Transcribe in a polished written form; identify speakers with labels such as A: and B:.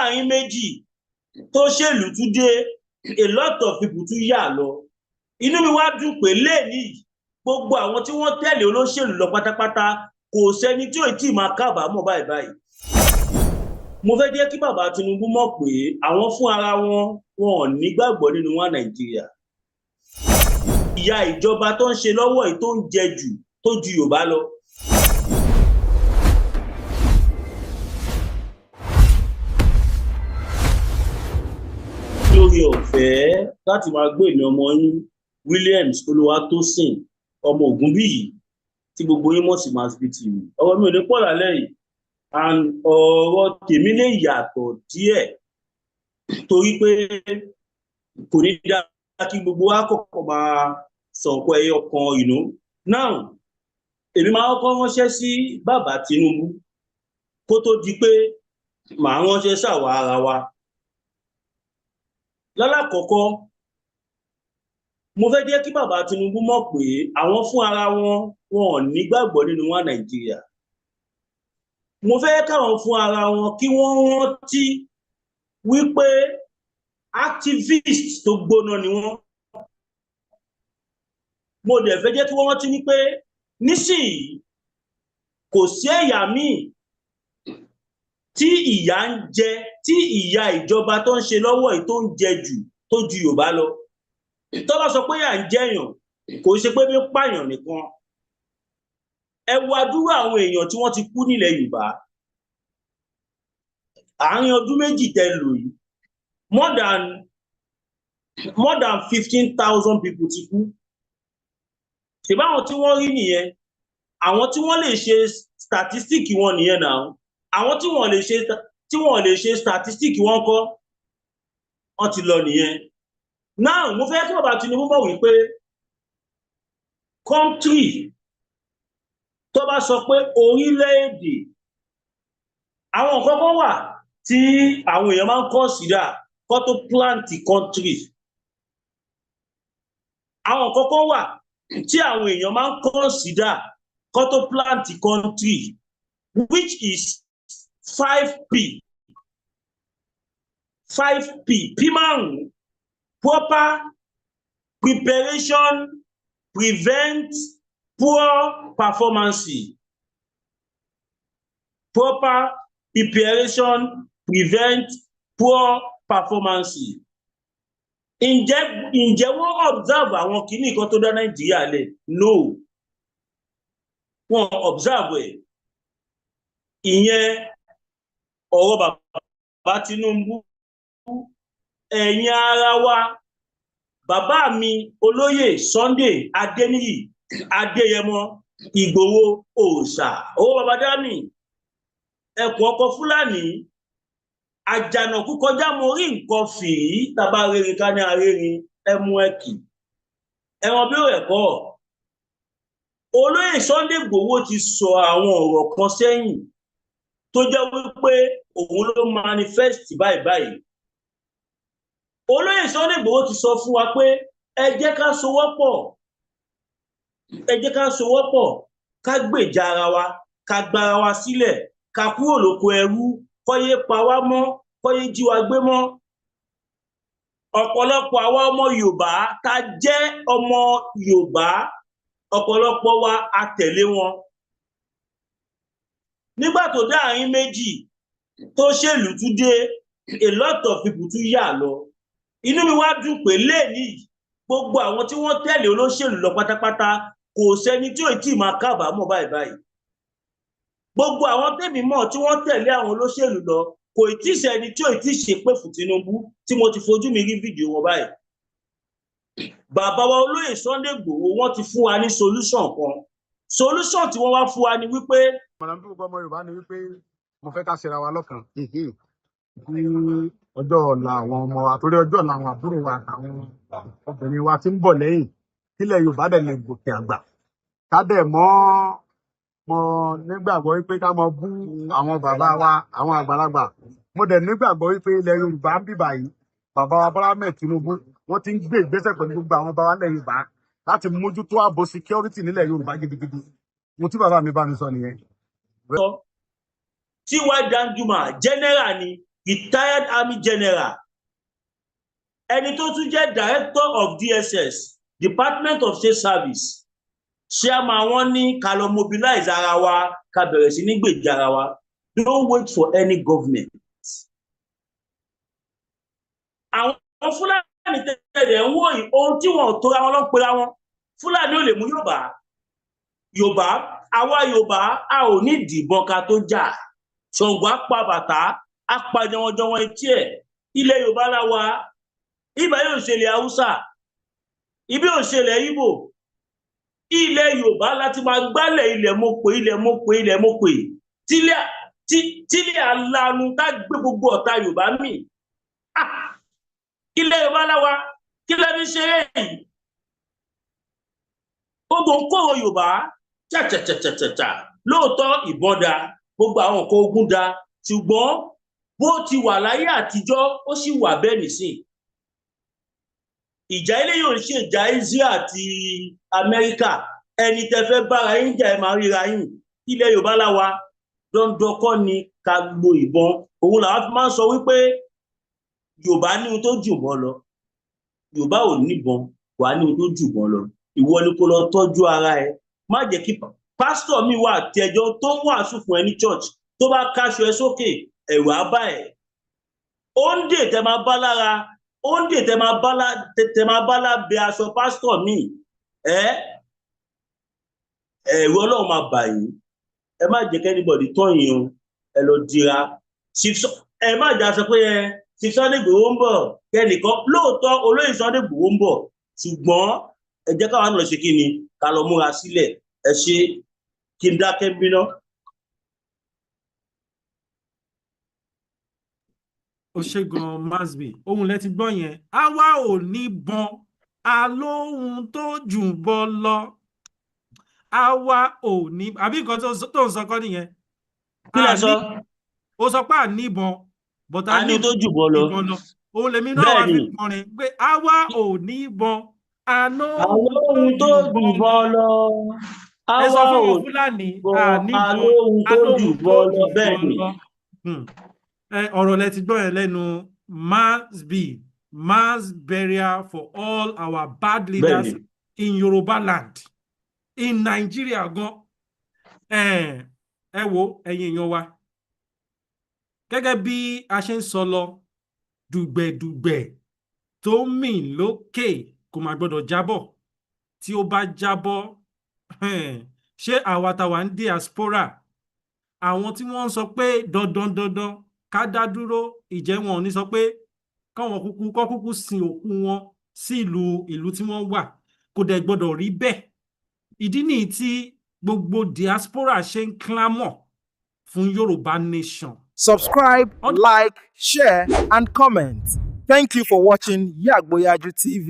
A: dáàrin méjì tó ṣèlú tún dé, a lot of people tún yà lọ. Inú mi wá dùn pé lẹ́ẹ̀ni gbogbo àwọn tí wọ́n tẹ̀lé olóṣèlú lọ pátápátá, kò sẹ́ni tí ò tí ì máa kábàámọ̀ báyìí báyìí. Mo fẹ́ jẹ́ kí bàbá Tinubu mọ̀ pé àwọn fún ara wọn, wọn ò nígbàgbọ́ nínú wọn Nàìjíríà. Ìyà ìjọba tó ń ṣe lọ́wọ́ yìí tó ń jẹ jù tó ju Yorùbá lọ. Lórí ọ̀fẹ́ láti máa gbé èmi ọmọ yín Williams Olúwatósìn ọmọ Ògúnbíyì tí gbogbo yín mọ̀ sí Masbi TV. Ọ̀rọ̀ mi ò ní pọ̀ lálẹ́ yìí, and ọ̀rọ̀ tèmi lè yàtọ̀ díẹ̀ torí pé kò ní dá kí gbogbo wa kọ́kọ́ máa sọ̀kọ ẹyọ kan. Now, èmi máa kọ́kọ́ ránṣẹ́ sí bàbá Tinubu kó tó di pé màá ránṣẹ́ sáwa ara wa. Lálàkọ́kọ́, mo fẹ́ jẹ́ kí bàbá Tinubu mọ̀ pé àwọn fún ara wọn, wọn ò nígbàgbọ́ nínú wọn Nàìjíríà. Mo fẹ́ káwọn fún ara wọn kí wọ́n rántí wípé activist tó gbóná ni wọ́n. Mo dẹ̀ fẹ́ jẹ́ kí wọ́n rántí wípé nísìnyí kò sí ẹ̀yà míì tí ìyà ń jẹ, tí ìyà ìjọba tó ń ṣe lọ́wọ́ yìí tó ń jẹ jù tó ju Yorùbá lọ. Tó bá sọ pé yà ń jẹyàn, kò ṣe pé bí ń pààyàn nìkan. Ẹ wo àdúrà àwọn èèyàn tí wọ́n ti kú nílẹ̀ Yorùbá àárín ọdún 2 tẹ lò yìí, more than 15,000 people ti kú. Ṣèbáwọn tí wọ́n rí nìyẹn, àwọn tí wọ́n lè ṣe statistic wọn nìyẹn náà. Àwọn tí wọ́n lè ṣe statistic wọn kọ́, wọ́n ti lọ nìyẹn. Now, mo fẹ́ kí bàbá Tinubu mọ̀ wípé country tó bá sọ pé orílẹ̀-èdè, àwọn nǹkan kan wà tí àwọn èèyàn máa ń consider kó tó plant country. Àwọn nǹkan kan wà tí àwọn èèyàn máa ń consider kó tó plant country, which is 5P, 5P, P márùn-ún: proper preparation prevent poor performance, proper preparation prevent poor performance. Ǹjẹ́ wọ́n observe àwọn kìíní kan tó dá Nàìjíríà lẹ̀? No, wọ́n observe ẹ̀. Ìyẹn ọ̀rọ̀ bàbá Tinubu. Ẹ̀yin ara wa, bàbá mi olóyè Sunday Adéníyì Adéyẹmọ Ìgbòho òòṣà, owó bàbá dami, ẹkùn ọkọ Fúlàní àjànàkú kọjá, mo rí nǹkan fìrí tàbá rere ká ní arérin ẹmu ẹkì ẹwọn bí ó rẹ kọ. Olóyè Sunday Ìgbòho ti sọ àwọn ọ̀rọ̀ kan sẹ́yìn tó jẹ́ wípé òun ló manifest báyìí báyìí. Olóyè Sunday Ìgbòho ti sọ fún wa pé ẹ jẹ́ ká sowọ́pọ̀, ẹ jẹ́ ká sowọ́pọ̀, ká gbèjà ara wa, ká gbára wa sílẹ̀, ká kúrò lóko ẹrú, kọ́yé pa wá mọ́, kọ́yé jí wa gbé mọ́. Ọ̀pọ̀lọpọ̀ àwa ọmọ Yorùbá tá jẹ́ ọmọ Yorùbá, ọ̀pọ̀lọpọ̀ wa a tẹ̀lé wọn. Nígbà tó dé àárín méjì tó ṣèlú tún dé, a lot of people tún yà lọ. Inú mi wá dùn pé lẹ́ẹ̀ni gbogbo àwọn tí wọ́n tẹ̀lé olóṣèlú lọ pátápátá, kò sẹ́ni tí ò tí ì máa kábàámọ̀ báyìí báyìí. Gbogbo àwọn tèmi mọ̀ tí wọ́n tẹ̀lé àwọn olóṣèlú lọ, kò tí ì sẹ́ni tí ò tí ì ṣépè fún Tinubu tí mo ti fojú mi rí fídíò wọn báyìí. Bàbá wa olóyè Sunday Igboho, wọ́n ti fún wa ní solution kan. Solution tí wọ́n wá fún wa ni wípé
B: Ìmọ̀ràn fún gbogbo ọmọ Yorùbá ni wípé mo fẹ́ ká ṣera wa lọ́kàn kí ọjọ́ ọ̀la àwọn ọmọ wa, torí ọjọ́ ọ̀la àwọn àbúrò wa àtàwọn obìnrin wa tí ń bọ̀ lẹ́yìn, kílẹ̀ Yorùbá dẹ̀ lè gòkè àgbà, ká dẹ̀ mọ́ mọ́ nígbàgbọ́ wípé ká mọ bú àwọn bàbá wa, àwọn àgbàlagbà. Mo dẹ̀ nígbàgbọ́ wípé ilẹ̀ Yorùbá ń bíbà yìí, bàbá wa Bọ́lá Ahmed Tinubu, wọ́n ti ń gbé ìgbésẹ̀ pẹ̀lú gbogbo àwọn bàbá ilẹ̀ Yorùbá láti mójútó ààbò security nílẹ̀ Yorùbá gidigidi. Mo tí bàbá mi bá mi sọ nìyẹn.
A: T.Y. Danjuma general ni. retired army general, ẹni tó tún jẹ́ director of DSS, Department of State Service, chairman wọn, ní ká lọ mobilize ara wa, ká bẹ̀rẹ̀ sí ní gbèjà ara wa. Don't wait for any government. Àwọn Fúlàní tẹ̀lé ń wò yìí, ohun tí wọn ò tóra wọn ló ń pera wọn. Fúlàní ò lè mú Yorùbá. Yorùbá, àwa Yorùbá, a ò ní ìdìbọn ká tó jà. Ṣàngó apá bàtà apá jọwọjọwọ etí ẹ̀. Ilẹ̀ Yorùbá la wa, ibà yóò ṣẹlẹ̀ Haúsá, ibi ò ṣẹlẹ̀ Ìgbò. Ilẹ̀ Yorùbá láti máa gbálẹ̀. Ilẹ̀ mo pè, ilẹ̀ mo pè, ilẹ̀ mo pè, tílẹ̀ alanu tá gbé gbogbo ọ̀tá Yorùbá mì. Ilẹ̀ Yorùbá láwa, kí lẹ́ fi ṣe é yìí? Gbogbo ń kóró Yorùbá chàchàchàchàchà. Lóòótọ́, ìbọn da, gbogbo àwọn nǹkan ogun da, ṣùgbọ́n bó ti wà láyé àtijọ́, ó sì wà bẹ́ẹ̀ nísìn. Ìjà ilé yóò ṣe ìjà Israel àti Amẹ́ríkà. Ẹni tẹ́ fẹ́ bára yín jà, ẹ máa ríra yín. Ilẹ̀ Yorùbá láwa, dandan kọ́ ni ká lo ìbọn. Òun làwọn fi máa ń sọ wípé Yorùbá ní ohun tó jù bọ́ lọ. Yorùbá ò níbọn, wàá ní ohun tó jù bọ́ lọ. Ìwọ ni kó lọ tọ́jú ara ẹ. Má jẹ́ kí pásítọ̀ mi wà tẹjọ́ tó ń wàásù fún ẹ ní church, tó bá káṣọ ẹ sókè, ẹ̀rù á bá ẹ. Òǹdè tẹ máa bá lára, òǹdè tẹ máa bá lábẹ́ aṣọ pásítọ̀ mi, ẹ ẹ̀rù Ọlọ́run máa bà yín. Ẹ má jẹ́ kí anybody tọ́ yín o. Ẹ lọ dira. Ẹ má jà sọ pé ẹ Chief Sunday Igboho ń bọ̀ kẹ́nìkan. Lóòótọ́, olóyè Sunday Igboho ń bọ̀, ṣùgbọ́n ẹ jẹ́ káwọn lọ ṣe kí ni, ká lọ múra sílẹ̀. Ẹ ṣe, kí n dákẹ́ bíná.
C: Ó ṣe gan, Masbi. Ohun lẹ ti gbọ́ yẹn. Àwa ò ní bọn, alóhun tó jù bọ́ lọ. Àwa ò ní, àbí nǹkan tó ń sọ kọ́ nìyẹn?
A: Kí lẹ sọ?
C: Ó sọ pé à ní ìbọn, but
A: a ní tó jù bọ́ lọ.
C: Ìbọn lọ. Òun lèmi náà wà fi kọrin pé àwa ò ní ìbọn,
A: alóhun tó jù bọ́ lọ.
C: Ẹ sọ fún wọn, Fúlàní,
A: alóhun tó jù bọ́ lọ. Bẹ́ẹ̀ ni.
C: Ọ̀rọ̀ lẹ ti gbọ́ yẹn lẹ́nu Masbi, mass burial for all our bad leaders in Yoruba land, in Nigeria gan. Ẹ wo, ẹ̀yin èèyàn wa, gẹ́gẹ́ bí a ṣe ń sọ lọ, dùgbẹ̀dùgbẹ̀ tó mì lókè kò má gbọ́dọ̀ jábọ̀. Tí ó bá jábọ́, ṣé àwa táwa ń diaspora, àwọn tí wọ́n ń sọ pé dandan dandan ká dá dúró, ìjẹ́ wọn ò ní sọ pé káwọn kúkú kọ́ kúkú sin òkú wọn sí ìlú tí wọ́n wà? Kò dẹ̀ gbọ́dọ̀ rí bẹ́ẹ̀. Ìdí nìyí tí gbogbo diaspora ṣe ń clamor fún Yorùbá nation.
D: Subscribe, like, share, and comment. Thank you for watching Yagboyaju TV.